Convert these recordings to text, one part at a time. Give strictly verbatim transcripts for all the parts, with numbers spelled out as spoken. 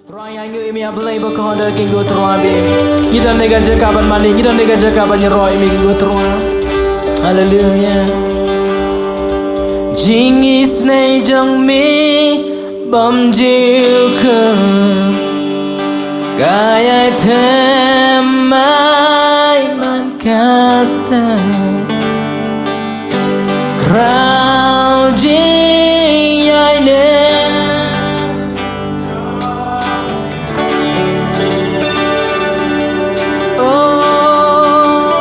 Trai, ïa ngi ïa me ïa Blei ba ka hon da ki ngut trai bi. Ngi don ne ka jaka ban mane, ngi don ne ka jaka ban ïaroh ïa me ki ngut trai. Haleluya. Jingisynei jong me bym ju kut. Ka ïai them ai man ka step. Khraw jingïaineh. Oh,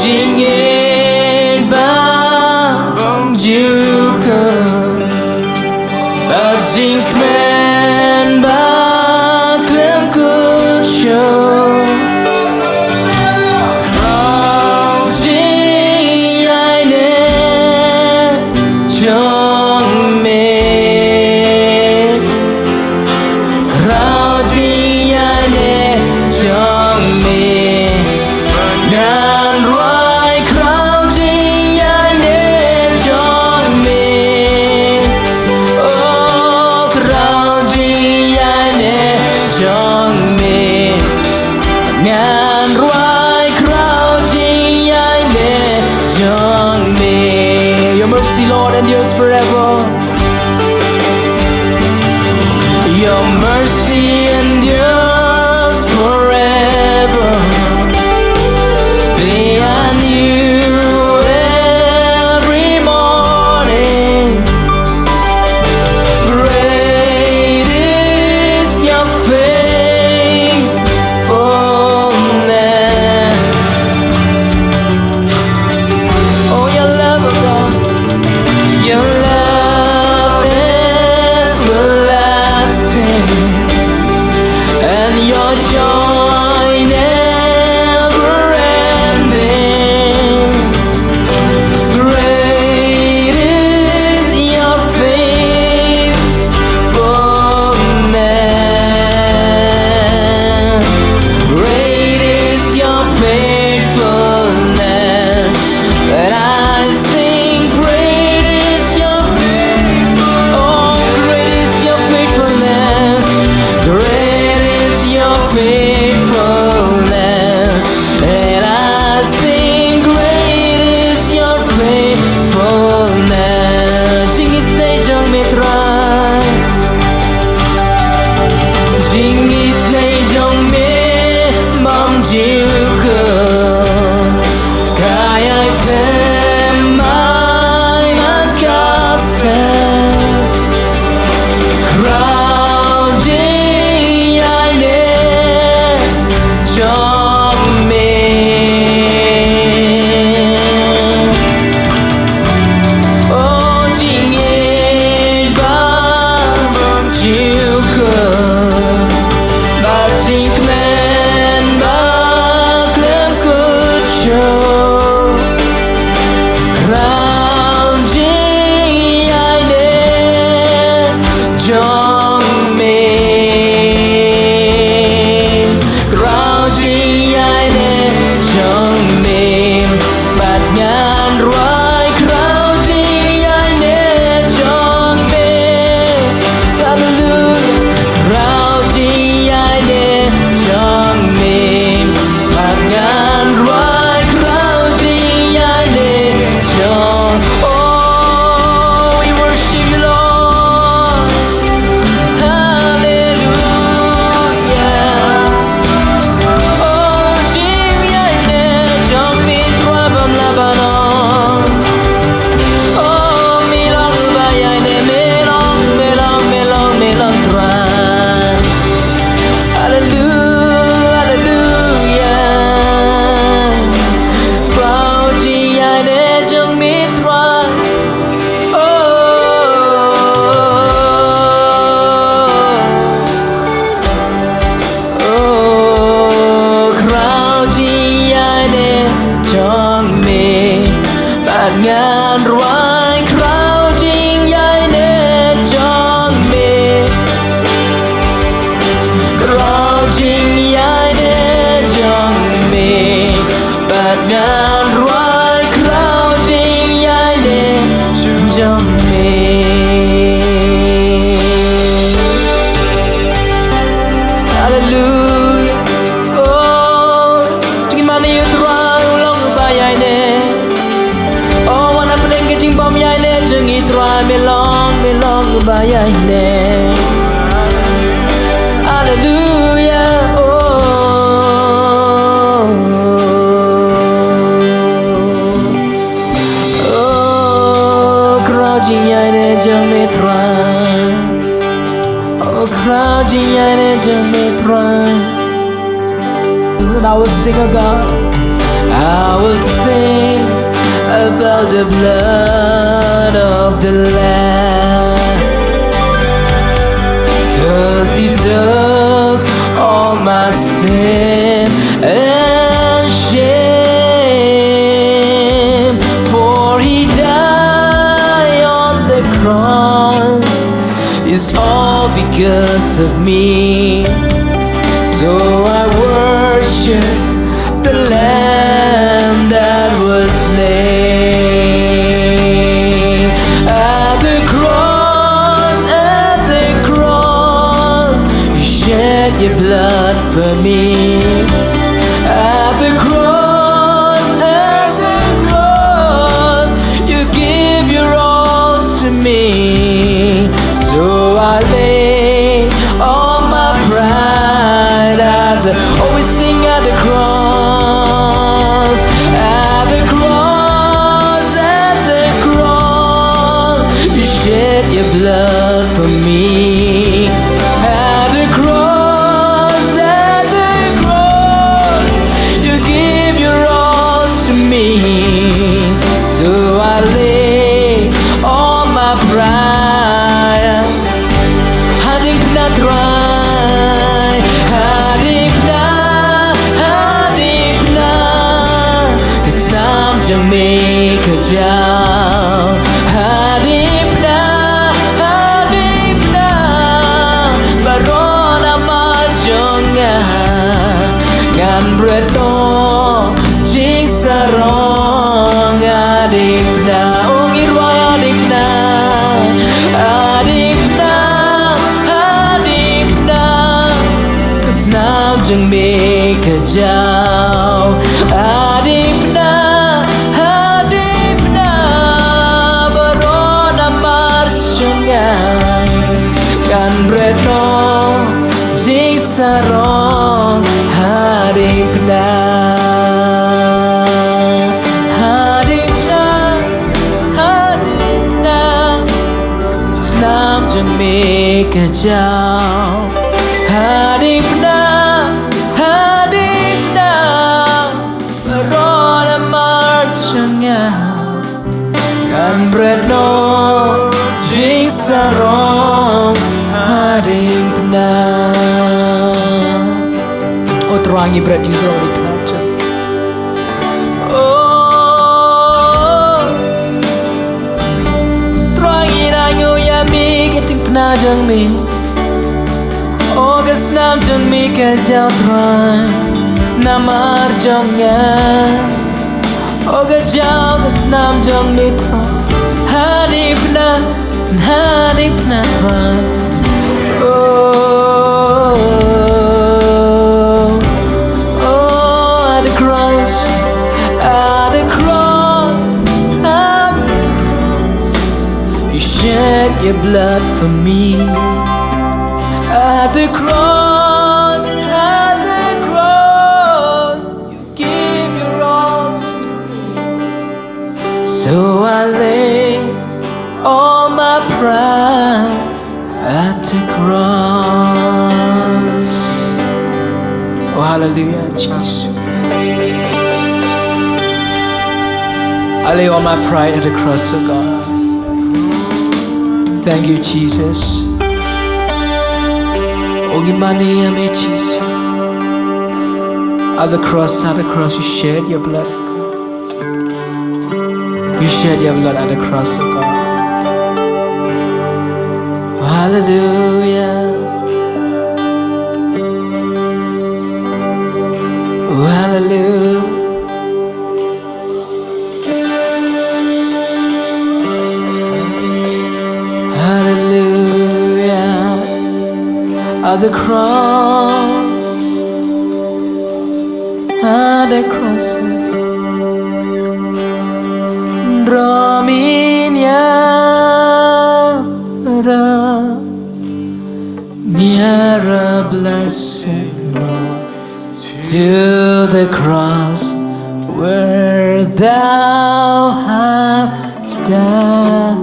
jingngeit ba bym ju kut. Bad jingkmen ba khlem kut shuh. Khraw jingïaineh jong me. Khraw jingïaineh jong me. Ngan rwai khraw jingïaineh jong me. Oh, khraw jingïaineh jong me. Ngan rwai khraw jingïaineh jong me. Your mercy, Lord, endures forever. Your mercy endures forever. They are new every morning. Great is your faithfulness. Oh, your love, oh God. Your love everlasting, and your joy never ending. Great is your faithfulness. Great is your faithfulness. And I sing, great is your faithfulness. Oh, great is your faithfulness. Great is your faithfulness. And I sing, great is your faithfulness. Jingisynei jong me Trai. Jingisynei jong me bym ju kut. Ka ïai them ai man ka step. Khraw jingïaineh jong me. Oh, jingngeit ba bym ju kut. Bad jingkmen ba khlem kut shuh. Khraw jingïaineh jong me. Khraw jingïaineh jong me. Bad ngan rwai khraw jingïaineh jong me. Haleluya. Khraw jingïaineh jong me. Bad ngan rwai khraw jingïaineh jong. Oh, we worship you, Lord. Haleluya. Oh, jingïaineh jong me Trai bym lah ban ong. Oh, me long uba ïaineh, me long, me long, me long, me long Trai. Haleluya, haleluya. Khraw jingïaineh jong me Trai. Oh, oh, khraw jingïaineh jong me. Bad ngan rwai khraw jingïaineh jong me. Khraw jingïaineh jong me. Bad ngan rwai khraw jingïaineh jong me. Hallelujah. Oh, oh, khraw jingïaineh jong me Trai. Oh, khraw jingïaineh jong me Trai. And I will sing, oh God. I will sing about the blood of the Lamb. 'Cause he took all my sin and shame. For he died on the cross. It's all because of me. So I worship the Lamb that was slain at the cross, at the cross. You shed your blood for me at the cross, at the cross. You give your all to me. So I lay all my pride at the, oh, we sing at the cross, at the cross, at the cross. You shed your blood for me. At the cross, at the cross, you give your all to me. So I lay all my pride. Hadien pna Trai, hadien pna, hadien pna. Ka snam jong me ka jaw. Hadien pna, hadien pna. Baroh namar jong nga. Ngan bret noh jingsarong hadien pna. Oh, ngi rwai hadien pna. Hadien pna, hadien pna. Ka snam jong me ka jaw. Hadien pna, hadien pna. Baroh namar jong nga. Ngan bret noh jingsarong hadien pna. Hadien pna, hadien pna. Snam jong me ka jaw. Hadien pna, hadien pna. Baroh namar jong nga. Ngan bret noh jingsarong hadien pna. Oh, Trai, ngi bret jingsarong hadien pna. Oh, Trai, ngi ainguh ïa me, ka diengphna jong me. Oh, ka snam jong me ka jaw Trai namar jong nga. Oh, ka jaw ka snam jong me Trai. Hadien pna, hadien pna Trai. Oh, oh, at the cross, at the cross, at the cross. You shed your blood for me. At the cross, at the cross, you give your all to me. So I lay all my pride at the cross. Oh, hallelujah, Jesus. I lay all my pride at the cross, oh God. Thank you, Jesus. Oh, ngi mane ïa me, Jesus. At the cross, at the cross, you shed your blood, oh God. You shed your blood at the cross, oh God. Hallelujah. Oh, hallelujah. Hallelujah. At the cross, at the cross, draw me near. Nearer, blessed Lord, to the cross where thou hast died.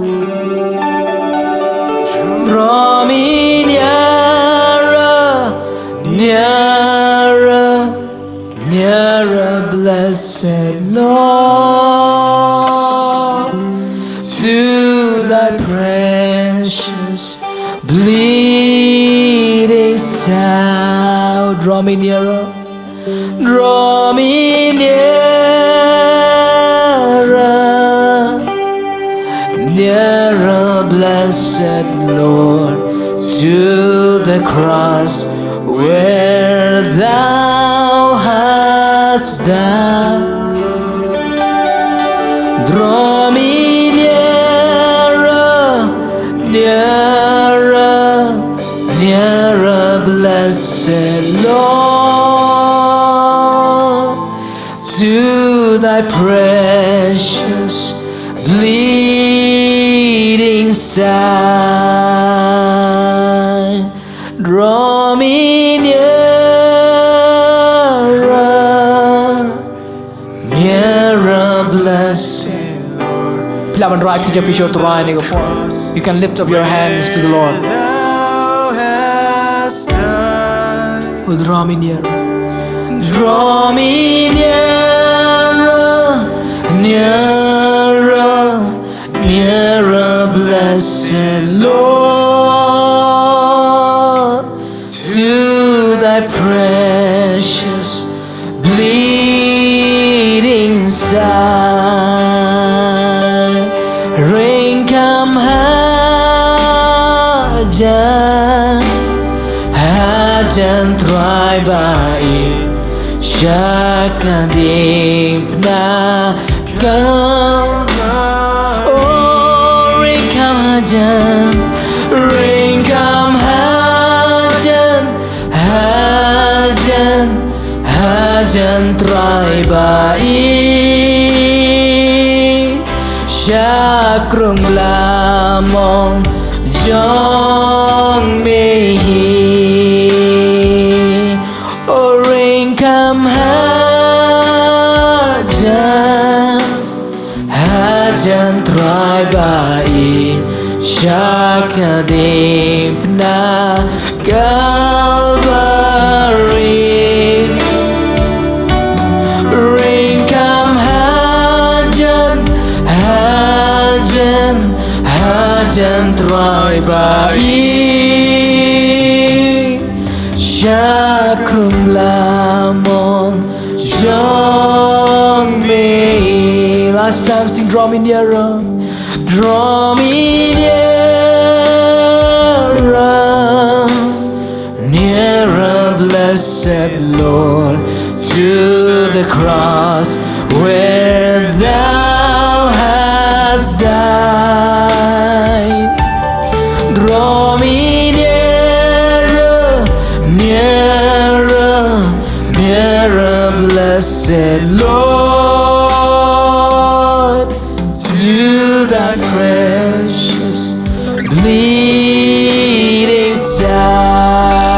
Draw me nearer, nearer, nearer, blessed Lord, to thy precious bleeding sound. Draw me nearer, draw me nearer, nearer, blessed Lord, to the cross where thou hast died. Draw me nearer, nearer, nearer, blessed Lord, to thy precious bleeding side. Draw me nearer, nearer, blessed Lord. Phi lah ban rah ïa ka jingpynshoh Trai ha kane ka por. You can lift up your hands to the Lord. Thou hast died. Oh, draw me nearer. Draw me nearer, nearer, nearer, blessed Lord, to thy precious bleeding side. Ring kam hajan, hajan Trai ba in shaka ding pna ka. Oh, ring kam hajan, ring kam hajan, hajan, hajan Trai ba in shakrung blamong jong me hi. O ring kam hajan, hajan Trai ba in shaka ding pna Kalbari. Ring kam hajan, hajan, hajan Trai ba in shakrung blamong jong me. Last time, sing, draw me nearer, draw me nearer, nearer, blessed Lord, to the cross where thou hast died. Draw me nearer, nearer, nearer, blessed Lord, to thy precious bleeding side,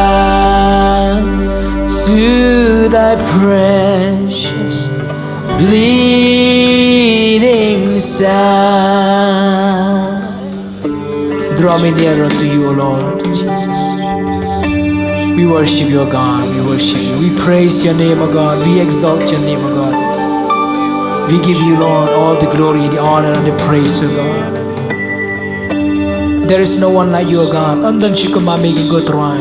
to thy precious bleeding side. Draw me nearer to you, O Lord Jesus. We worship you, O God. We worship you. We praise your name, O God. We exalt your name, O God. We give you, Lord, all the glory, the honor, and the praise, O God. There is no one like you, O God. Ym don shuh kum ma me, ko Trai.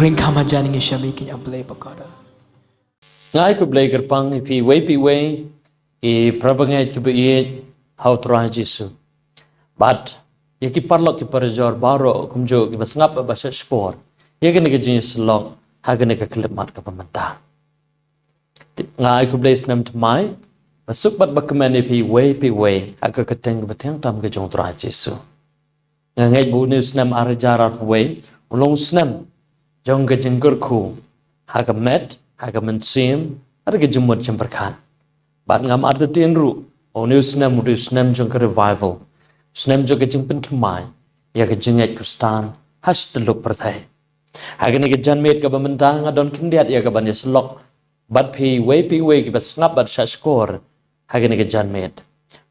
Ring kam hajan ngi shah me ki ïa blei ba ka da. Nga ai khublei kyrpang ïa phi iwei pa iwei, i para bangeit kiba ïeit ha u Trai Jisu. Bad ïa ki paralok ki parajor baroh kumjuh kiba sngap bad ba shah shkor ïa kane ka jingïasyllok ha kane ka khyllipmat kaba mynta. Nga ai khublei snem thymmai, ba suk bad ba kmen ïa phi iwei pa iwei ha ka kyrteng kaba thiang tam ka jong u Trai Jisu. Nga ngeit ba une u snem ar hajar arphew wei u long u snem jong ka jingkyrkhu ha ka met, ha ka mynsiem, ha ka jingmut jingpyrkhat. Bad ngam artatien ruh ba une u snem u dei u snem jong ka revival. snem jong ka jingpynthymmai ïa ka jingngeit Khristan ha shi tyllup pyrthei. Ha kane ka janmiet kaba mynta nga don khyndiat ïa ka ban ïasyllok bad phi iwei pa iwei kiba sngap bad shahshkor ha kane ka janmiet.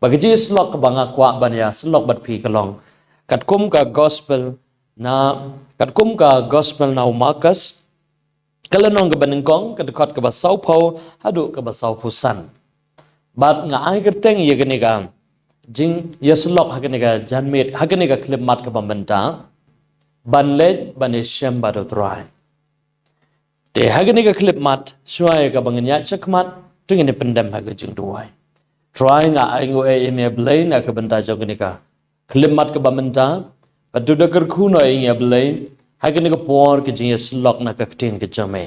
Ba ka jingïasyllok kaba nga kwah ban ïasyllok bad phi ka long katkum ka gospel na katkum ka gospel na u Markus, ka lynnong kaba nyngkong, ka dkhot kaba sawphew haduh kaba sawphew san. Bad nga ai kyrteng ïa kane ka jingïasyllok ha kane ka janmiet, ha kane ka khyllipmat kaba mynta, ban leit ban ïashem bad u Trai. Te ha kane ka khyllipmat, shuwa ïa kaba ngin ïaid shakhmat, to ngin ïa pyndem ha ka jingduwai. Trai, nga ainguh ïa me Blei na ka bynta jong kane ka khyllipmat kaba mynta, bad to da kyrkhu noh ïa ngi ïa Blei ha kane ka por ka jingïasyllok na ka ktien ka jong me.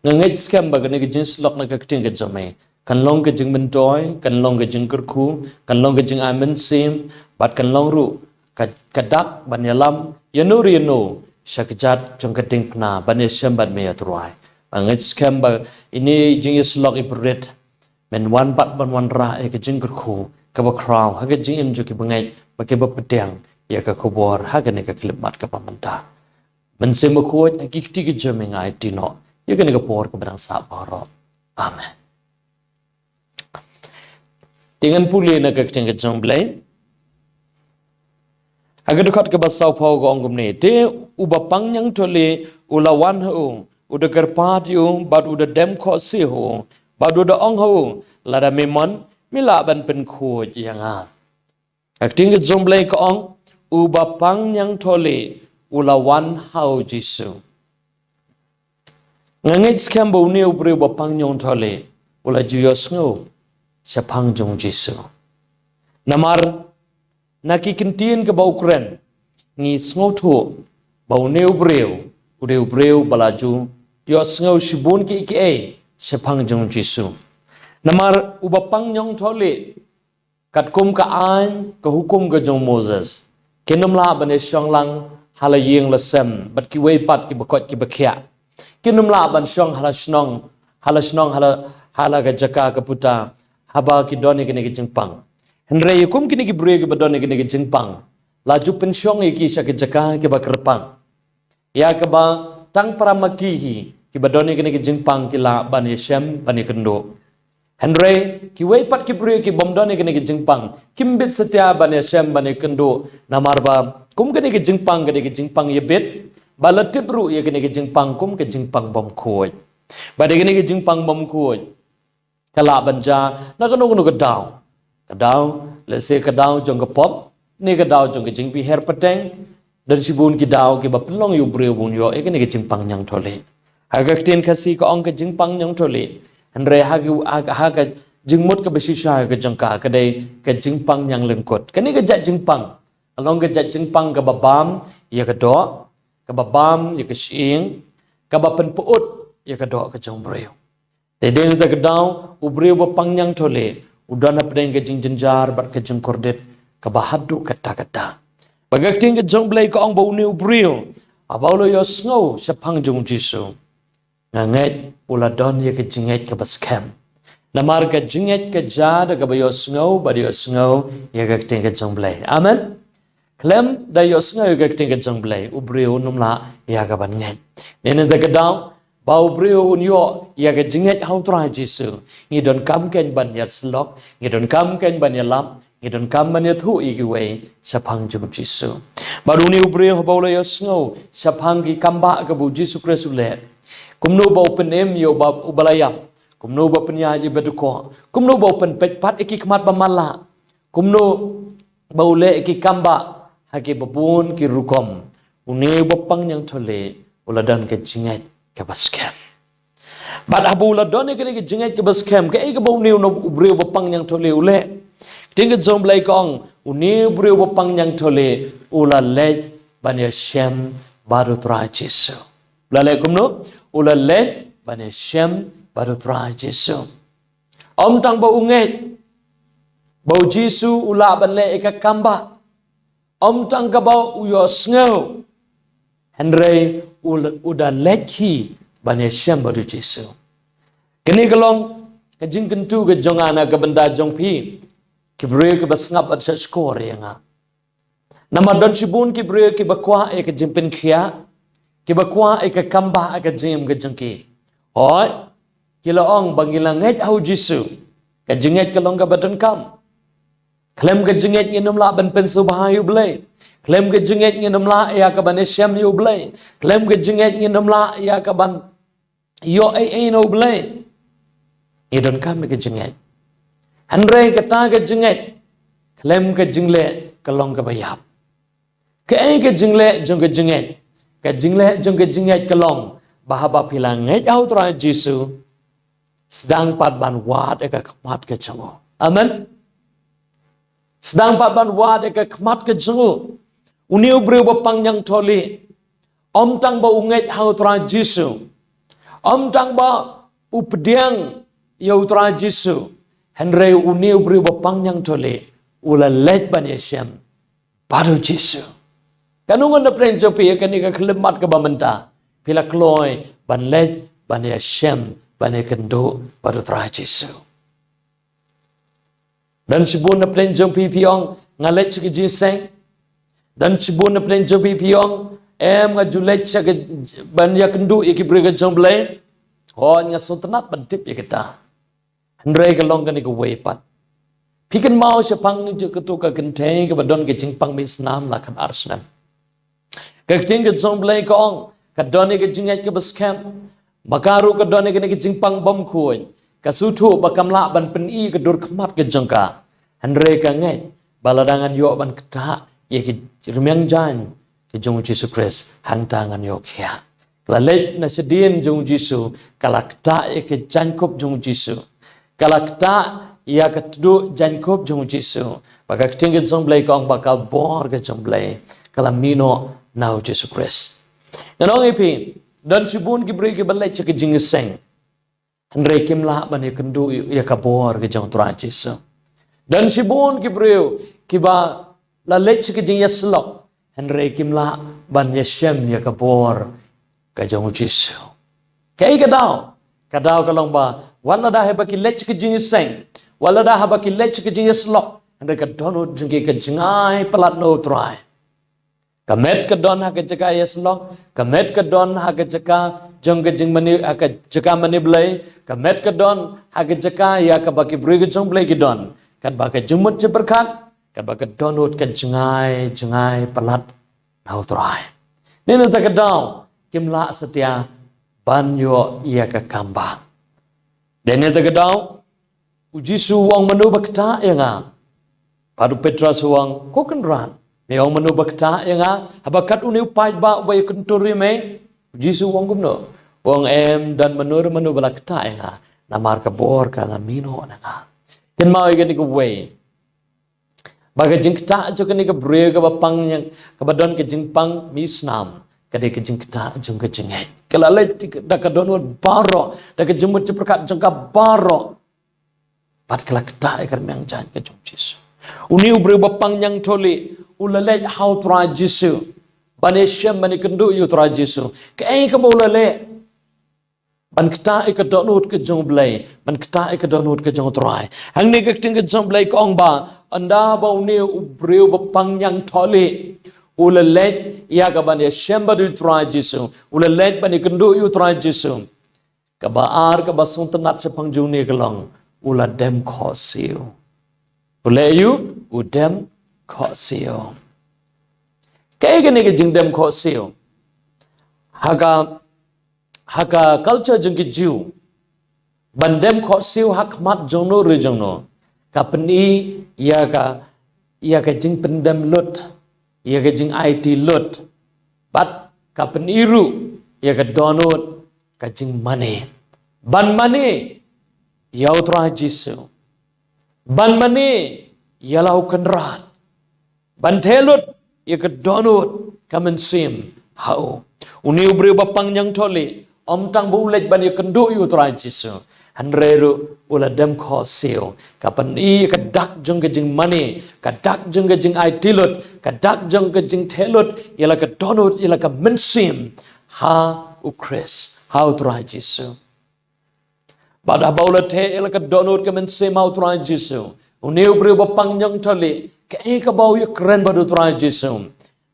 Nga ngeit skhem ba kane ka jingïasyllok na ka ktien ka jong me kan long ka jingmyntoi, kan long ka jingkyrkhu, kan long ka jingai mynsiem, bad kan long ruh ka, ka dak ban ïalam ïano re ïano sha ka jait jong ka diengphna ban ïashem bad me ïa Trai. Nga ngeit skhem ba ine i jingïasyllok i pyrthei men wan pat ban wanrah ïa ka jingkyrkhu kaba khraw ha ka jingim jong kiba ngeit bad kiba pdiang ïa ka khubor ha kane ka khyllipmat kaba mynta. Mynsiem Bakhuid, ha ki kti ki jong me nga aiti noh ïa kane ka por kaba dang sah baroh. Amen. Te ngan pule na ka ktien ka jong Blei. Ha ka dkhot kaba sawphew ka ong kumne: Te u bapang ñiangtholi u la wan ha u, u da kyrpad ïa u, bad u da dem khohsiew ha u, bad u da ong ha u, lada me mon, me lah ban pynkhuid ïa nga. Ka ktien ka jong Blei ka ong, u bapang ñiangtholi u la wan ha u Jisu. Nga ngeit skhem ba une u briew bapang ñiangtholi u la ju ïohsngew shaphang jong u Jisu. Namar na ki kyntien kaba u kren, ngi sngewthuh ba une u briew u dei u briew ba la ju ïohsngew shibun kiei kiei shaphang jong u Jisu. Namar u bapang ñiangtholi, katkum ka aiñ, ka hukum ka jong u Moses, kin ym lah ban ïashong lang ha la ïing la sem bad kiwei pat kiba koit kiba khiah. Kin ym lah ban shong ha la shnong, ha la shnong, ha la, ha la ka jaka ka puta, haba ki don ïa kine ki jingpang. Hynrei ïa kum kine ki briew kiba don ïa kine ki jingpang, la ju pynshong ïa ki sha ki jaka kiba kyrpang, ïa kaba tang para ma ki hi kiba don ïa kine ki jingpang ki lah ban ïashem ban ïakynduh. Hynrei kiwei pat ki briew ki bym don ïa kine ki jingpang kim bit satia ban ïashem ban ïakynduh, namar ba kum kine ki jingpang ka dei ki jingpang ïabit, ba la tip ruh ïa kine ki jingpang kum ka jingpang bymkhuid. Ba dei kine ki jingpang bymkhuid ka lah ban jia na kano kano ka daw. Ka daw, lehse ka daw jong ka pop, ne ka daw jong ka jingpynher pateng. Don shibun ki daw kiba pynlong ïa u briew ba un ïoh ïa kine ki jingpang ñiangtholi. Ha ka ktien Khasi ka ong ka jingpang ñiangtholi. Hynrei ha ki, ha, ha ka jingmut kaba shisha ka jong ka, ka dei ka jingpang ñianglyngkut. Kane ka jait jingpang ka long ka jait jingpang kaba bam ïa ka doh, kaba bam ïa ka shyieng, kaba pynpyut ïa ka doh ka jong u briew. Te dei na kata ka daw u briew bapang ñiangtholi u don hapdeng ka jingjynjar bad ka jingkordit kaba haduh katta katta. Ba ka ktien ka jong u Blei ka ong ba une u briew haba u la ïohsngew shaphang jong u Jisu, nga ngeit u la don ïa ka jingngeit kaba skhem. Namar ka jingngeit ka jia da kaba ïohsngew bad ïohsngew ïa ka ktien ka jong u Blei. Amen. Khlem da ïohsngew ïa ka ktien ka jong u Blei, u briew un ym lah ïa ka ban ngeit. Dei na kata ka daw ba u briew un ïoh ïa ka jingngeit ha u Trai Jisu, ngi donkam kein ban ïasyllok, ngi donkam kein ban ïalap, ngi donkam ban ïathuh ïa kiwei shaphang jong u Jisu. Bad une u briew haba u la ïohsngew shaphang ki kambah kaba u Jisu Khrist u leh, kumno ba u pynim ïa uba, uba la ïap, kumno ba u pynïaid ïa uba dkoh, kumno ba u pynpeit pat ïa ki khmat ba matlah, kumno ba u leh ïa ki kambah ha kiba bun ki rukom, une u bapang ñiangtholi u la don ka jingngeit kaba skhem. Bad haba u la don ïa kane ka jingngeit kaba skhem, kaei kaba une u briew bapang ñiangtholi u leh? Ka ktien ka jong u Blei ka ong, une u briew bapang ñiangtholi u la leit ban ïashem bad u Trai Jisu. U la leit kumno? U la leit ban ïashem bad u Trai Jisu. Ym tang ba u ngeit ba u Jisu u lah ban leh ïa ka kambah, ym tang kaba u ïohsngew, hynrei u, u da leit hi ban ïashem bad u Jisu. Kane ka long ka jingkyntu ka jong nga na ka bynta jong phi, ki briew kiba sngap bad shahshkor ïa nga. Namar don shibun ki briew kiba kwah ïa ka jingpynkhiah, kiba kwah ïa ka kambah ha ka jingim ka jong ki. Hooid, ki la ong ba ngi la ngeit ha u Jisu, ka jingngeit ka long kaba donkam. Khlem ka jingngeit ngin ym lah ban pynsngewbha ïa u Blei. Khlem ka jingngeit ngin ym lah ïa ka ban ïashem ïa u Blei. Khlem ka jingngeit ngin ym lah ïa ka ban ïoh ei ei na u Blei. Ngi donkam ïa ka jingngeit. Hynrei kata ka jingngeit khlem ka jingleh ka long kaba ïap. Kaei ka jingleh jong ka jingngeit? Ka jingleh jong ka jingngeit ka long ba haba phi la ngeit ha u Trai Jisu, sdang pat ban wad ïa ka khmat ka jong u. Amen. Sdang pat ban wad ïa ka khmat ka jong u. Une u briew ba pang ñiangthohlieh, ym tang ba u ngeit ha u Trai Jisu, ym tang ba u pdiang ïa u Trai Jisu, hynrei une u briew ba pang ñiangthohlieh u la leit ban ïashem bad u Jisu. Katno ngut na pdeng jong phi ïa kane ka khyllipmat kaba mynta phi la kloi ban leit ban ïashem, ban ïakynduh bad u Trai Jisu? Don shibun na pdeng jong phi phi ong, nga leit sha ka jingïaseng. Don shibun na pdeng jong phi phi ong, em, nga ju leit sha ka, ban ïakynduh ïa ki briew ka jong u Blei. Hooid, nga sngewtynnat ban tip ïa kata. Hynrei ka long kane kawei pat. Phi kynmaw shaphang jong kato ka kynthei kaba don ka jingpang mih snam la khatar snem. Ka ktien ka jong u Blei ka ong, ka don ïa ka jingngeit kaba skhem. Ba ka ruh ka don ïa kane ka jingpang bymkhuid. Ka sngewthuh ba kam lah ban pyni ka dur khmat ka jong ka. Hynrei ka ngeit ba lada ngan ïoh ban ktah ïa ki rmiang jaiñ ka jong u Jisu Khrist, hangta ngan ïoh khiah. Ka la leit na shadien jong u Jisu, ka la ktah ïa ka jaiñkup jong u Jisu. Ka la ktah ïa ka tduh jaiñkup jong u Jisu. Bad ka ktien ka jong u Blei ka ong ba ka bor ka jong u Blei ka la mih noh na u Jisu Khrist. Ngan ong ïa phi, don shibun ki briew kiba leit sha ka jingïaseng, hynrei kim lah ban ïakynduh ïa ka bor ka jong u Trai Jisu. Don shibun ki briew kiba la leit sha ka jingïasyllok, hynrei kim lah ban ïashem ïa ka bor ka jong u Jisu. Kaei ka daw? Ka daw ka long ba wat lada haba ki leit sha ka jingïaseng, wat lada haba ki leit sha ka jingïasyllok, hynrei ka dohnud jong ki ka jngai palat na u Trai. Ka met ka don ha ka jaka ïasyllok, ka met ka don ha ka jaka jong ka jingmane, ha ka jaka mane Blei, ka met ka don ha ka jaka ïa kaba ki briew ka jong u Blei ki don. Katba ka jingmut jingpyrkhat, katba ka dohnud ka jngai, jngai palat na u Trai. Nangta ka daw kim lah satia ban ïoh ïa ka kambah. Nangta ka daw u Jisu u ong, mano ba ktah ïa nga? Bad u Petros u ong, ko Kynrad, me ong mano ba ktah ïa nga, haba kat une u paidbah uba ïakyntur ïa me? U Jisu u ong kumno? U ong, em, don mano re mano ba la ktah ïa nga, namar ka bor ka la mih noh na nga. Kynmaw ïa kane kawei, ba ka jingktah jong kane ka briew kaba pang ñiang, kaba don ka jingpang mih snam, ka dei ka jingktah jong ka jingngeit. Ka la leit da ka dohnud baroh, da ka jingmut jingpyrkhat jong ka baroh, bad ka la ktah ïa ka rmiang jaiñ ka jong u Jisu. Une u briew ba pang ñiangthohlieh u la leit ha u Trai Jisu ban ïashem, ban ïakynduh ïa u Trai Jisu. Kaei kaba u la leh? Ban ktah ïa ka dohnud ka jong u Blei, ban ktah ïa ka dohnud ka jong u Trai. Hangne ka ktien ka jong u Blei ka ong ba ynda ba une u briew ba pang ñiangthohlieh u la leit ïa ka ban ïashem bad u Trai Jisu, u la leit ban ïakynduh ïa u Trai Jisu, kaba ar kaba sngewtynnat shaphang jong une ka long, u la dem khohsiew. U leh aïu? U dem khohsiew. Kaei kane ka jingdem khohsiew? Ha ka, ha ka culture jong ki Jiw, ban dem khohsiew ha khmat jongno re jongno ka pyni ïa ka, ïa ka jingpyndem lut, ïa ka jingaiti lut, bad ka pyni ruh ïa ka dohnud ka jingmane. Ban mane ïa u Trai Jisu, ban mane ïa la u Kynrad, ban theh lut ïa ka dohnud ka mynsiem ha u. Une u briew ba pang ñiangthohlieh, ym tang ba u leit ban ïakynduh ïa u Trai Jisu, hynrei ruh u la dem khohsiew. Ka pyni ïa ka dak jong ka jingmane, ka dak jong ka jingaiti lut, ka dak jong ka jingtheh lut ïa la ka dohnud, ïa la ka mynsiem ha u Khrist, ha u Trai Jisu. Bad haba u la theh ïa la ka dohnud ka mynsiem ha u Trai Jisu, une u briew ba pang ñiangthohlieh, Kaei kaba u ïakren bad u Trai Jisu?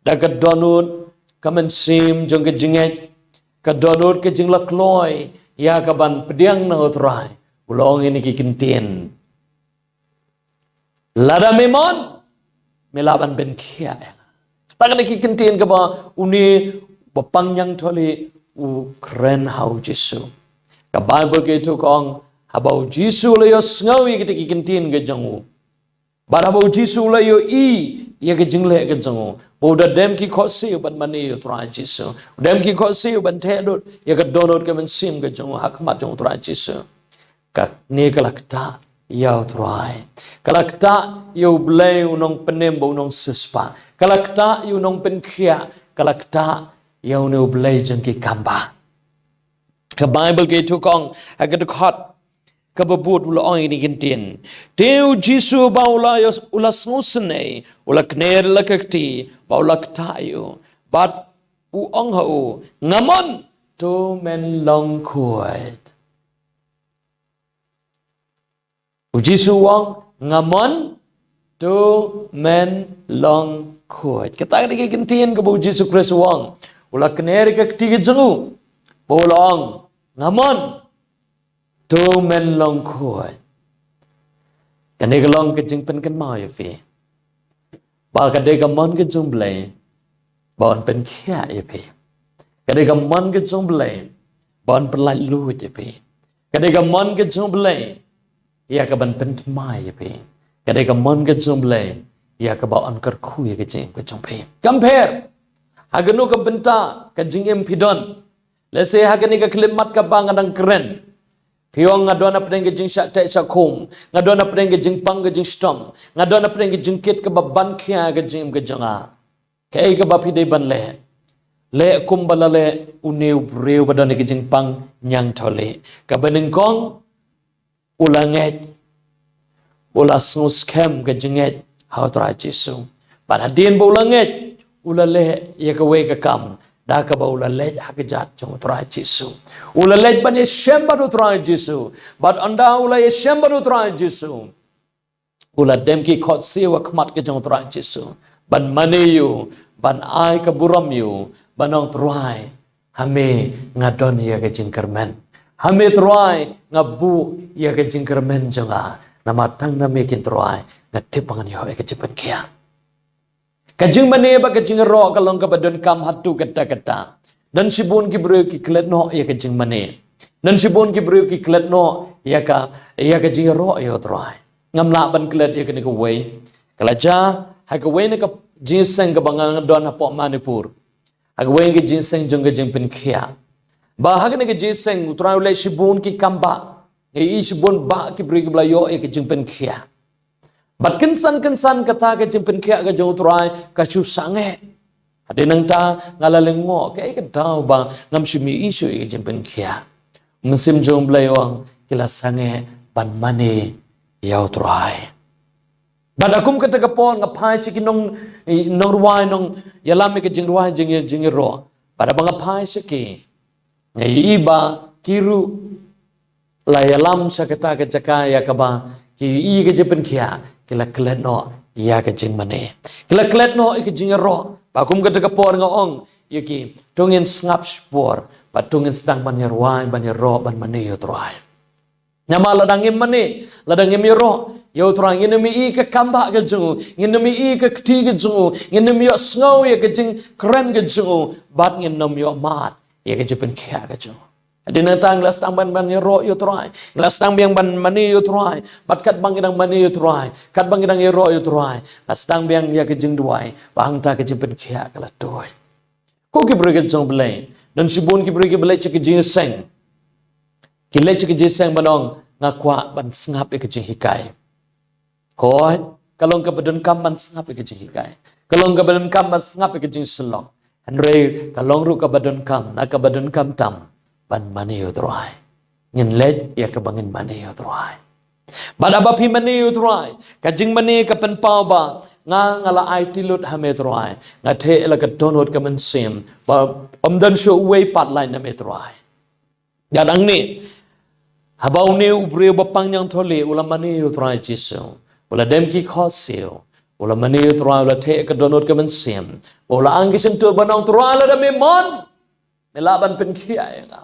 Da ka dohnud ka mynsiem jong ka jingngeit, ka dohnud ka jinglakloi ïa kaban pdiang na u Trai. U la ong ïa kine ki kyntien: Lada me mon, me lah ban pynkhiah ïa nga. Kata kane ki kyntien kaba une uba pang ñiangthohlieh u kren ha u Jisu. Ka Baibl ka ïathuh ka ong, haba u Jisu u la ïohsngew ïa kita ki kyntien ka jong u, bad haba u Jisu u la ïohi ïa ka jingleh ka jong u, ba u da dem ki khohsiew ban mane ïa u Trai Jisu, u dem ki khohsiew ban theh lut ïa ka dohnud ka mynsiem ka jong u ha khmat jong u Trai Jisu, kane ka la ktah ïa u Trai. Ka la ktah ïa U Blei u Nongpynim bad u Nongsiewspah. Ka la ktah ïa u Nongpynkhiah. Ka la ktah ïa une U Blei jong ki kambah. Ka Baibl ka ïathuh ka ong ha ka dkhot kaba bud, u la ong ïa kine ki kyntien: Te u Jisu ba u la ïoh, u la sngewsynei, u la kner la ka kti, bad u la ktah ïa u, bad u ong ha u: Nga mon, to men long khuid. U Jisu u ong, nga mon, to men long khuid. Kata ka dei ka kyntien kaba u Jisu Khrist u ong. U la kner ïa ka kti ka jong u, bad u la ong, nga mon, to men long khuid. Kane ka long ka jingpynkynmaw ïa phi ba ka dei ka mon ka jong U Blei ban pynkhiah ïa phi. Ka dei ka mon ka jong U Blei ban pynlait luid ïa phi. Ka dei ka mon ka jong U Blei ïa kaban pynthymmai ïa phi. Ka dei ka mon ka jong U Blei ïa kaban kyrkhu ïa ka jingim ka jong phi. Compare ha kano ka bynta ka jingim phi don. Let's say ha kane ka khyllipmat kaba nga dang kren, phi ong, nga don hapdeng ka jingshah teh shah khum, nga don hapdeng ka jingpang ka jingshitom, nga don hapdeng ka jingkit kaba ban khia ka jingim ka jong nga. Kaei kaba phi dei ban leh? Leh kumba la leh une u briew ba don ïa ka jingpang ñiangthohlieh. Kaba nyngkong, u la ngeit, u la sngewskhem ka jingngeit ha u Trai Jisu. Bad hadien ba u la ngeit, u la leh ïa kawei ka kam da kaba u la leit ha kjat jong u Trai Jisu. U la leit ban ïashem bad u Trai Jisu. Bad ynda u la ïashem bad u Trai Jisu, u la dem ki khohsiew ha khmat ka jong u Trai Jisu ban mane ïa u, ban ai ka burom ïa u, ban ong, Trai, ha me nga don ïa ka jingkyrmen. Ha me Trai nga buh ïa ka jingkyrmen jong nga. Namar tang na me kin Trai nga tip ba ngan ïoh ïa ka jingpynkhiah. Ka jingmane bad ka jingïaroh ka long kaba donkam haduh katta katta. Don shibun ki briew ki klet noh ïa ka jingmane. Don shibun ki briew ki klet noh ïa ka, ïa ka jingïaroh ïa u Trai. Ngam lah ban klet ïa kane kawei. Ka la jia ha kawei na ka jingïaseng kaba nga don hapoh Manipur. Ha kawei ka jingïaseng jong ka jingpynkhiah. Ba ha kane ka jingïaseng u Trai u leh shibun ki kambah. Nga ïohi shibun bah ki briew kiba la ïoh ïa ka jingpynkhiah. Bad kynsan kynsan kata ka jingpynkhiah ka jong u Trai ka shu sangeh. Hadien nangta nga la lyngngoh kaei ka daw ba ngam shym ïohi shuh ïa ka jingpynkhiah. Mynsiem jong u Blei u ong ki la sangeh ban mane ïa u Trai. Bad ha kum kata ka por nga phai sha ki nong, nongrwai, nongïalam ïa ka jingrwai jing, jingïaroh. Bad haba nga phai sha ki, nga ïohi ba ki ruh la ïalam sha kata ka jaka ïa kaba ki ïohi ka jingpynkhiah, ki la klet noh ïa ka jingmane. Ki la klet noh ïa ka jingïaroh. Bad kum kata ka por nga ong ïa ki, to ngin sngap shipor bad to ngin sdang ban ïarwai, ban ïaroh, ban mane ïa u Trai. Namar lada ngim mane, lada ngim ïaroh ïa u Trai, ngin ym ïohi ka kambah ka jong u, ngin ym ïohi ka kti ka jong u, ngin ym ïohsngew ïa ka jingkren ka jong u, bad ngin ym ïohmad ïa ka jingpynkhiah ka jong u. Hadien nangta ngi la sdang ban, ban ïaroh ïa u Trai, ngi la sdang biang ban mane ïa u Trai. Bad katba ngi dang mane ïa u Trai, katba ngi dang ïaroh ïa u Trai, la sdang biang ïa ka jingduwai ba hangta ka jingpynkhiah ka la tuid. Ko ki briew ki jong U Blei, don shibun ki briew kiba leit sha ki jingïaseng. Ki leit sha ki jingïaseng ban ong, nga kwah ban sngap ïa ka jinghikai. Hooid, ka long kaba donkam ban sngap ïa ka jinghikai. Ka long kaba donkam ban sngap ïa ka jingsyllok. Hynrei ka long ruh kaba donkam, na kaba donkam tam ban mane ïa u Trai. Ngin leit ïa kaba ngin mane ïa u Trai. Bad haba phi mane ïa u Trai, ka jingmane ka pynpaw ba nga, nga la aiti lut ha me Trai. Nga theh la ka dohnud ka mynsiem ba ym don shuh uwei pat lait na me Trai. Ïa dang ne, haba une u briew ba pang ñiangthohlieh u la mane ïa u Trai Jisu, u la dem ki khohsiew, U la mane ïa u Trai, u la theh ka dohnud ka mynsiem. U la ang ki shyntur ban ong, Trai, lada me mon, me lah ban pynkhiah ïa nga.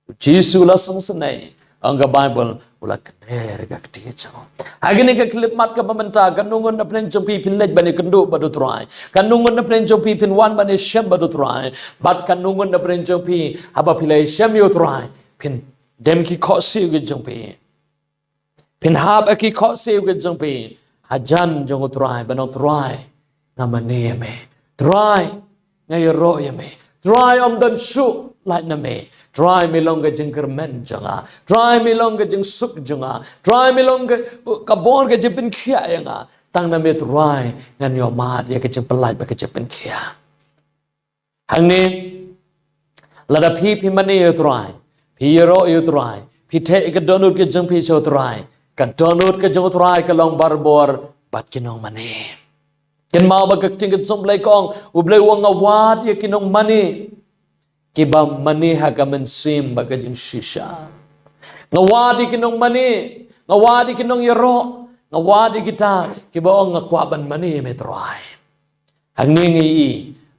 U Jisu u la sngewsynei, ong ka Baibl, u la kner ka kti jong u. Ha kane ka khyllipmat kaba mynta, katno ngut na pdeng jong phi phin leit ban ïakynduh bad u Trai? Katno ngut na pdeng jong phi phin wan ban ïashem bad u Trai? Bad katno ngut na pdeng jong phi, haba phi la ïashem ïa u Trai, phin dem ki khohsiew ki jong phi? Phin hap ïa ki khohsiew ki jong phi hajan jong u Trai, ban ong, Trai, nga mane ïa me. Trai, nga ïaroh ïa me. Trai, ym don shuh lait na me. Trai, me long ka jingkyrmen jong nga. Trai, me long ka jingsuk jong nga. Trai, me long ka, ka bor ka jingpynkhiah ïa nga. Tang na me Trai ngan ïohmad ïa ka jingpyllait bad ka jingpynkhiah. Hangne, lada phi, phi mane ïa u Trai, phi ïaroh ïa u Trai, phi theh ïa ka dohnud ka jong phi sha u Trai, ka dohnud ka jong u Trai ka long barabor bad ki nongmane. Kynmaw ba ka ktien ka jong u Blei ka ong, u Blei u ong, nga wad ïa ki nongmane kiba mane ha ka mynsiem bad ka jingshisha. Nga wad ïa ki nongmane, nga wad ïa ki nongïaroh, nga wad ïa kita kiba ong, nga kwah ban mane ïa me Trai. Hangne ngi ïohi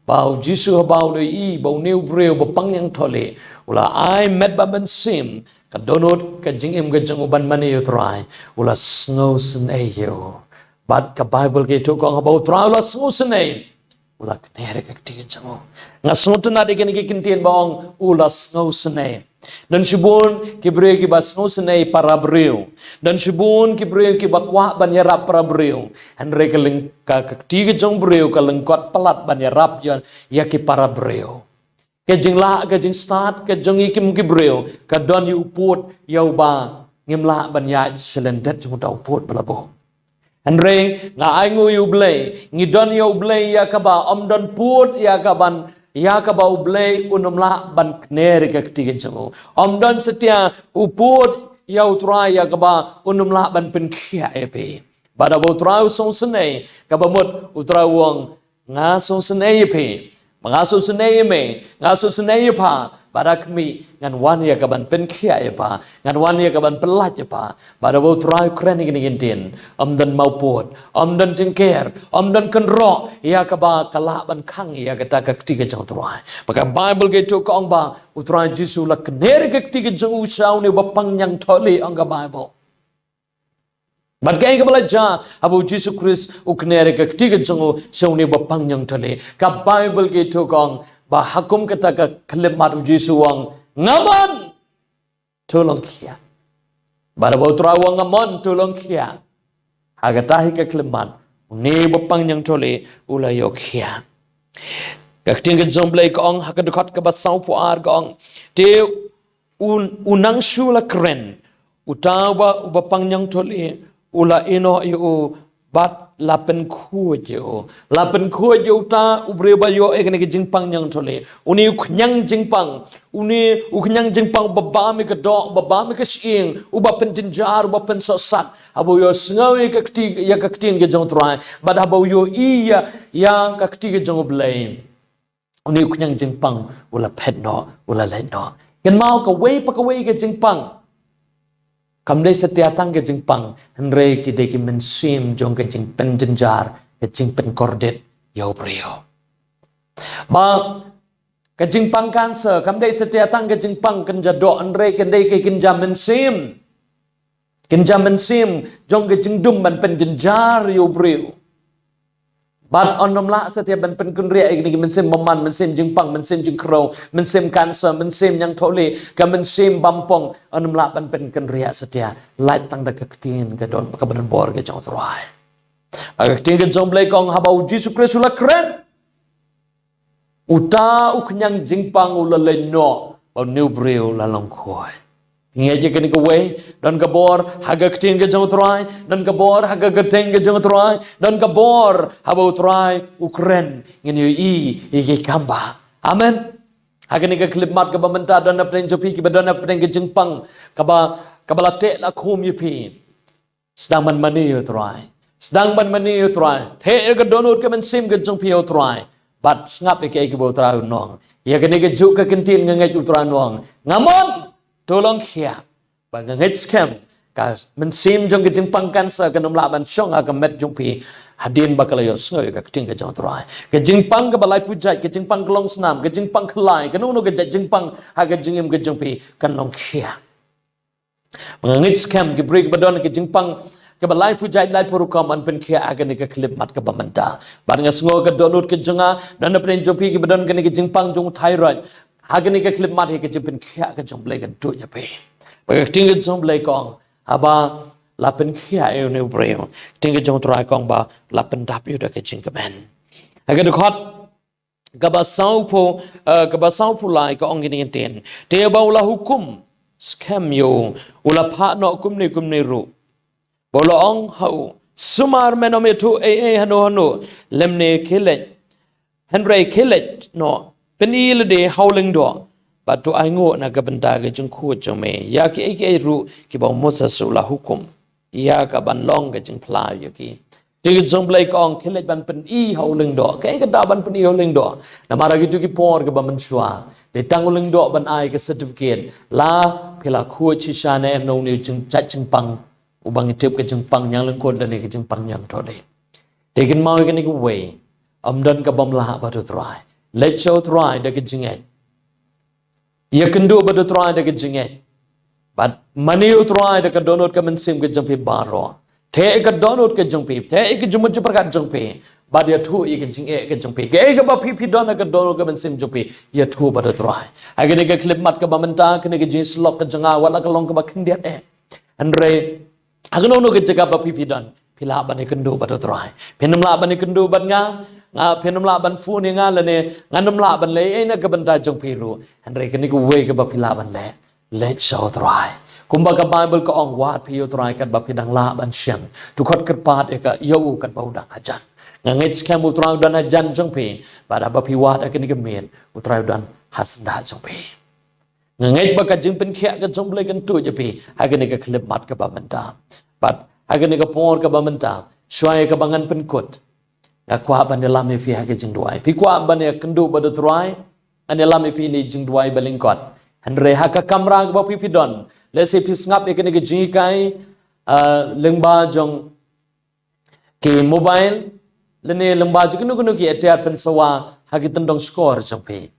ba u Jisu haba u la ïohi ba une u briew ba pang ñiangthohlieh u la ai met bad mynsiem, ka dohnud ka jingim ka jong u ban mane ïa u Trai, u la sngewsynei ïa u. Bad ka Baibl ka ïathuh ka ong haba u Trai u la sngewsynei, u la kner ïa ka kti ka jong u. Nga sngewtynnad ïa kane ka kyntien ba ong u la sngewsynei. Don shibun ki briew kiba sngewsynei para briew. Don shibun ki briew kiba kwah ban ïarap para briew. Hynrei ka lyng-, ka, ka kti ka jong u briew ka lyngkot palat ban ïarap ïa, ïa ki para briew. Ka jinglah, ka jingstad ka jong ngi kum ki briew ka don ïa u pud ïa uba ngim lah ban ïaid sha lyndet jong uta u pud ba la buh. Hynrei nga ainguh ïa u Blei, ngi don ïa u Blei ïa kaba ym don pud ïa kaban, ïa kaba u Blei un ym lah ban kner ïa ka kti ka jong u. Ym don satia u pud ïa u Trai ïa kaba un ym lah ban pynkhiah ïa phi. Bad haba u Trai u sngewsynei, kaba mut u Trai u ong, nga sngewsynei ïa phi. Ba nga sngewsynei ïa me, nga sngewsynei ïa pha. Bad ha khmih ngan wan ïa kaban pynkhiah ïa pha, ngan wan ïa kaban pyllait ïa pha. Bad haba u Trai u kren ïa kine ki ktien, ym don maw pud, ym don jingker, ym don kynroh ïa kaba ka lah ban khang ïa kata ka kti ka jong u Trai. Ba ka Baibl ka ïathuh ka ong ba u Trai Jisu u la kner ïa ka kti ka jong u sha une uba pang ñiangthohlieh, ong ka Baibl. Bad kaei kaba la jia haba u Jisu Khrist u kner ïa ka kti ka jong u sha une uba pang ñiangthohlieh? Ka Baibl ka ïathuh ka ong ba ha kum kata ka khyllipmat u Jisu u ong, nga mon, to long khiah. Bad haba u Trai u ong, nga mon, to long khiah, ha kata hi ka khyllipmat une uba pang ñiangthohlieh u la ïoh khiah. Ka ktien ka jong u Blei ka ong ha ka dkhot kaba sawphew ar ka ong, te u, u nang shu la kren uta uba, uba pang ñiangthohlieh, u la ïehnoh ïa u bad la pynkhuid ïa u. La pynkhuid ïa uta u briew ba ïoh ïa kane ka jingpang ñiangthohlieh. Une u khñiang jingpang, une u khñiang jingpang uba bam ïa ka doh, uba bam ïa ka shyieng, uba pynjynjar, uba pynsatsat, haba u ïohsngew ïa ka kti, ïa ka ktien ka jong u Trai, bad haba u ïohi ïa, ïa ka kti ka jong u Blei, une u khñiang jingpang u la phet noh, u la leit noh. Kynmaw, kawei pa kawei ka jingpang kam dei satia tang ka jingpang, hynrei ki dei ki mynsiem jong ka jingpynjynjar, ka jingpynkordit ïa u briew. Ba ka jingpang cancer kam dei satia tang ka jingpang kynja doh, hynrei ka dei ka kynja mynsiem. Kynja mynsiem jong ka jingdum ban pynjynjar ïa u briew. Bad un ym lah satia ban pynkynriah ïa kine ki mynsiem bymman, mynsiem jingpang, mynsiem jingkhrew, mynsiem cancer, mynsiem ñiangthohlieh, ka mynsiem bampong, un ym lah ban pynkynriah satia. Lait tang da ka ktien ka don, kaba don bor ka jong u Trai. Ba ka ktien ka jong u Blei ka ong haba u Jisu Khrist u la kren, uta u khñiang jingpang u la leit noh, bad une u briew u la long khuid. Ngeit ïa kane kawei, don ka bor ha ka ktien ka jong u Trai, don ka bor ha ka kyrteng ka jong u Trai, don ka bor haba u Trai u kren, ngin ïohi ïa ki kam ba. Amen. Ha kane ka khyllipmat kaba mynta don na pdeng jong phi kiba don na pdeng ka jingpang kaba, kaba la teh la khum ïa phi. Sdang ban mane ïa u Trai. Sdang ban mane ïa u Trai. Theh ïa ka dohnud ka mynsiem ka jong phi ïa u Trai. Bad sngap ïa kaei kaba u Trai un ong. Ïa kane kajuh ka ktien nga ngeit u Trai un ong, nga mon, to long khiah. Ba nga ngeit skhem ka mynsiem jong ka jingpang cancer kan ym lah ban shong ha ka met jong phi Hadien ba ka la ïohsngew ïa ka ktien ka jong U Trai. Ka jingpang kaba laiphew jait, ka jingpang ka long snam, ka jingpang khlaiñ, kano kano ka jait jingpang ha ka jingim ka jong phi kan long khia. Nga ngeit skhem ki briew kiba don ka jingpang kaba laiphew jait laiphew rukom yn pynkhia ha kane ka khyllipmat kaba mynta. Bad nga sngew ka dohnud ka jong nga, don na pdeng jong phi kiba don kane ka jingpang jong thyroid. Ha kane ka khyllipmat hi ka jingpynkhia ka jong U Blei kan tuid ïa phi. Ba ka ktien ka jong U Blei ka ong, haba la pynkhia ïa une u briew, ka ktien ka jong U Trai ka ong ba la pyndap ïa u da ka jingkmen. Ha ka dkhot kaba sawphew, eh, kaba sawphew lai ka ong kine ki ktien. Te ba u la hukum skhem ïa u, u la phah noh kumne kumne ruh. Ba u la ong ha u, sumar, men ym ïathuh ei ei hano hano, lymne khie leit. Hynrei khie leit noh, pyni lade ha u lyngdoh, bad to ainguh na ka bynta ka jingkhuid jong me ïa kiei kiei ruh kiba u Moses u la hukum ïa ka ban long ka jingphla ïa ki. Te ka jong U Blei ka ong khie leit ban pyni ha u lyngdoh. Kaei kata ban pyni ha u lyngdoh? Namar ha kito ki por kaba mynshuwa, dei tang u lyngdoh ban ai ka certificate la phi la khuid shisha ne em na une u jing, jait jingpang, uba ngi tip ka jingpang ñianglyngkut lane ka jingpang ñiangthohdieng. Te kynmaw ïa kane kawei, ym don kaba ym lah bad U Trai. Leit sha U Trai da ka jingngeit. Ïakynduh bad U Trai da ka jingngeit. Bad mane ïa U Trai da ka dohnud ka mynsiem ka jong phi baroh. Theh ïa ka dohnud ka jong phi, theh ïa ka jingmut jingpyrkhat jong phi. Bad ïathuh ïa ka jingeh ka jong phi. Kaei kaba phi phi don ha ka dohnud ka mynsiem jong phi, ïathuh bad U Trai. Ha kane ka khyllipmat kaba mynta, kane ka jingïasyllok ka jong nga, wat la ka long kaba khyndiat eh. Hynrei ha kano kano ka jaka ba phi phi don, phi lah ban ïakynduh bad U Trai. Phin ym lah ban ïakynduh bad nga, nga, phin ym lah ban phone ïa nga lane ngan ym lah ban leh ei ei na ka bynta jong phi ruh. Hynrei kane kawei kaba phi lah ban leh, leit sha U Trai. Kumba ka Baibl ka ong, wad phi ïa U Trai katba phi dang lah ban shim. To khot kyrpad ïa ka, ïa u katba u dang hajan. Nga ngeit skhem U Trai u don hajan jong phi. Bad haba phi wad ha kane ka miet, U Trai u don ha syndah jong phi. Nga ngeit ba ka jingpynkhiah ka jong U Blei kan tuid ïa phi ha kane ka khyllipmat kaba mynta. Bad ha kane ka por kaba mynta, shuwa ïa kaba ngan pynkut, nga kwah ban ïalam ïa phi ha ka jingduwai. Phi kwah ban ïakynduh bad U Trai, ngan ïalam ïa phi ha ka jingduwai ba lyngkot. Hynrei ha ka kamra kaba phi phi don, lehse phi sngap ïa kane ka jinghikai, ah, lyngba jong ki mobile, lane lyngba jong kino kino ki atiar pynsawa ha ki tyndong shkor jong phi.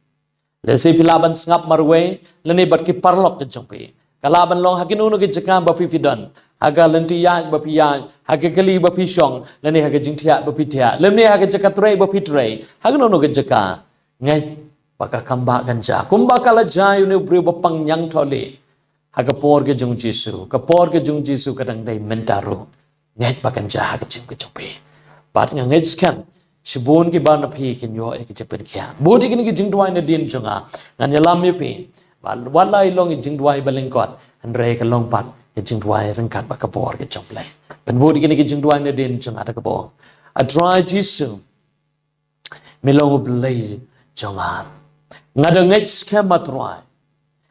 Lehse phi lah ban sngap marwei lane bad ki paralok ki jong phi. Ka lah ban long ha kino kino ki jaka ba phi phi don, ha ka lynti ïaid ba phi ïaid, ha ka kali ba phi shong, lane ha ka jingthiah ba phi thiah, lane ha ka jaka trei ba phi trei, ha kino kino ki jaka. Ngeit ba ka kam ba kan jia kumba ka la jia ïa une u briew ba pang ñiangthohdieng ha ka por ka jong U Jisu, ka por ka jong U Jisu ka dang dei mynta ruh. Ngeit ba kan jia ha ka jingim ka jong phi. Bad nga ngeit skhem shibun kiba na phi kin ïoh ïa ka jingpynkhiah. Bud ïa kine ki jingduwai nadien jong nga. Ngan ïalam ïa phi. Bad wat la i long i jingduwai ba lyngkot, hynrei ka long pat ka jingduwai ryngkat bad ka bor ka jong U Blei. Pynbud ïa kine ki jingduwai nadien jong nga da ka bor. A Trai Jisu, me long U Blei jong nga. Nga da ngeit skhem, a Trai,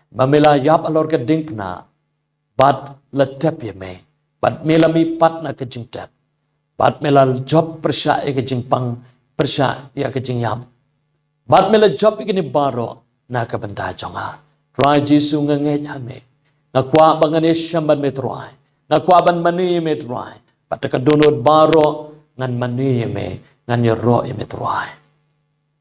ba me la ïap halor ka diengphna bad la tep ïa me, bad me la mihpat na ka jingtep, bad me la jop pyrshah ïa ka jingpang, pyrshah ïa ka jingïap, bad me la jop ïa kine baroh na ka bynta jong nga. Trai Jisu, nga ngeit ha me. Nga kwah ba ngan ïashem bad me, Trai. Nga kwah ban mane ïa me, Trai. Bad da ka dohnud baroh ngan mane ïa me, ngan ïaroh ïa me, Trai.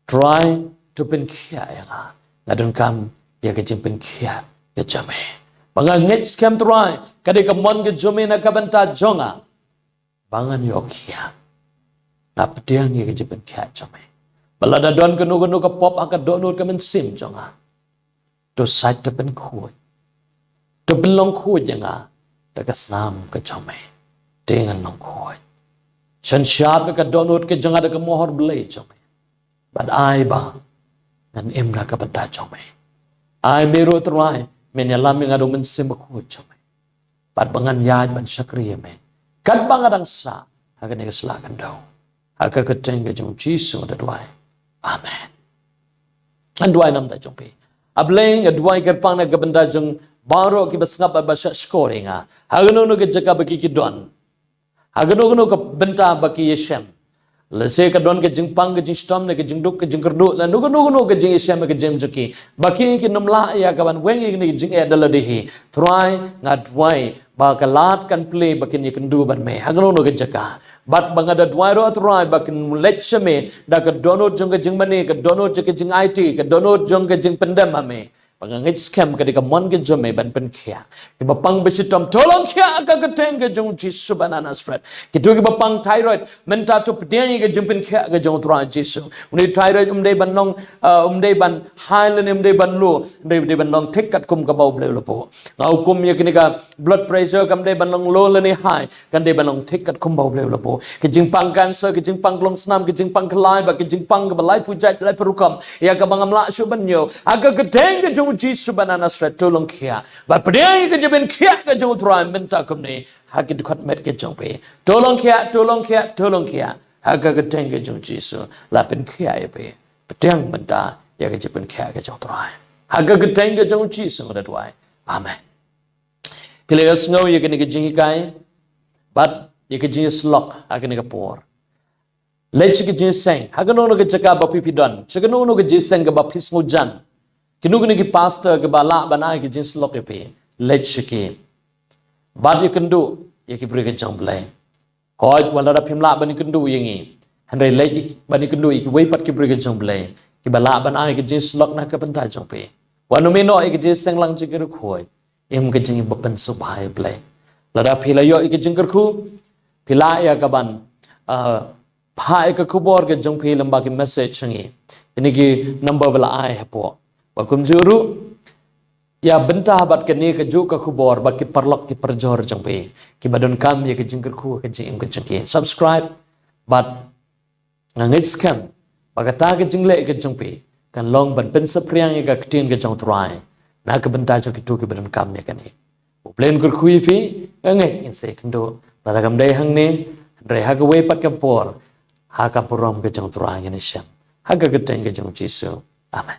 Trai, to pynkhiah ïa nga. Nga donkam ïa ka jingpynkhiah ka jong me. Ba nga ngeit skhem, Trai, ka dei ka mon ka jong me na ka bynta jong nga, ba ngan ïoh khiah. Nga pdiang ïa ka jingpynkhiah jong me. Ba lada don kano kano ka pop ha ka dohnud ka mynsiem jong nga, to sait, to pynkhuid, to pynlong khuid ïa nga da ka snam ka jong me. Te ngan long khuid. Synshar ïa ka dohnud ka jong nga da ka mohor Blei jong me. Bad ai ba ngan im na ka bynta jong me. Ai me ruh, Trai, men ïalam ïa nga da u Mynsiem Bakhuid jong me. Bad ba ngan ïaid ban shakri ïa me katba nga dang sah ha kane ka sla khyndew. Ha ka kyrteng ka jong U Jisu nga da duwai. Amen. Ngan duwai namar jong phi. A Blei, nga duwai kyrpang na ka bynta jong baroh kiba sngap bad ba shah shkor ïa nga ha kano kano ka jaka ba ki ki don, ha kano kano ka bynta ba ki ïashem. Lehse ka don ka jingpang, ka jingshitom, ne ka jingduk, ka jingkyrduh, lane kano kano ka jingïashem, ka jingim jong ki, ba ki kin ym lah ïa ka ban weng ïa kane ka jingeh da lade hi. Trai, nga duwai ba ka lad kan plie ba kin ïakynduh bad me ha kano kano ka jaka. Bad ba nga da duwai ruh, ah Trai, ba kin leit sha me da ka dohnud jong ka jingmane, ka dohnud jong ka jingaiti, ka dohnud jong ka jingpyndem ha me. Ba nga ngeit skhem ka dei ka mon ka jong me ban pynkhiah. Kiba pang ba shitom, to long khiah ha ka kyrteng ka jong u Jisu ba na Nasareth. Kito kiba pang thyroid, mynta to pdiang ïa ka jingpynkhiah ka jong u Trai Jisu. Une u thyroid um dei ban long, uh, um dei ban high lane um dei ban low, um dei, um dei ban long thik katkum kaba U Blei u la buh. Nga hukum ïa kane ka blood pressure kam dei ban long low lane high, kan dei ban long thik katkum ba U Blei u la buh. Ka jingpang cancer, ka jingpang klongsnam, ka jingpang khlaiñ, bad ka jingpang kaba laiphew jait laiphew rukom, ïa kaba ngam lah shuh ban ñiew, ha ka kyrteng ka jong u Jisu ba na Nasareth, to long khiah. Bad pdiang ïa ka jingpynkhiah ka jong u Trai mynta kumne ha ki dkhot met ka jong phi. To long khiah, to long khiah, to long khiah ha ka kyrteng ka jong u Jisu. La pynkhiah ïa phi. Pdiang mynta ïa ka jingpynkhiah ka jong u Trai. Ha ka kyrteng ka jong u Jisu nga da duwai. Amen. Phi la ïohsngew ïa kane ka jinghikai bad ïa ka jingïasyllok ha kane ka por. Leit sha ka jingïaseng ha kano kano ka jaka ba phi, phi don, sha kano kano ka jingïaseng kaba phi sngewjan. Kino kino ki pastor kiba lah ban ai ka jingïasyllok ïa phi, leit sha ki bad ïakynduh ïa ki briew ka jong U Blei. Hooid, wat lada phim lah ban ïakynduh ïa ngi, hynrei leit ban ïakynduh ïa kiwei pat ki briew ka jong U Blei kiba lah ban ai ka jingïasyllok na ka bynta jong phi. Wat nym ïehnoh ïa ka jingïaseng lang jong ki riewkhuid. Im ka jingim ba pynsngewbha ïa U Blei. Lada phi la ïoh ïa ka jingkyrkhu, phi lah ïa ka ban, ah, phah ïa ka khubor ka jong phi lyngba ki message sha ngi. Kine ki number ba la ai hapoh. Bad kumjuh ruh, ïa bynta bad kane kajuh ka khubor bad ki paralok ki parajor jong phi kiba donkam ïa ka jingkyrkhu ka jingim ka jong ki, subscribe bad nga ngeit skhem ba kata ka jingleh ka jong phi kan long ban pynsaphriang ïa ka ktien ka jong U Trai na ka bynta jong kito kiba donkam ïa kane. U Blei un kyrkhu ïa phi. Nga ngeit ngin sa ïakynduh lada kam dei hangne, hynrei ha kawei pat ka por, ha ka burom ka jong U Trai ngin ïashem. Ha ka kyrteng ka jong u Jisu. Amen.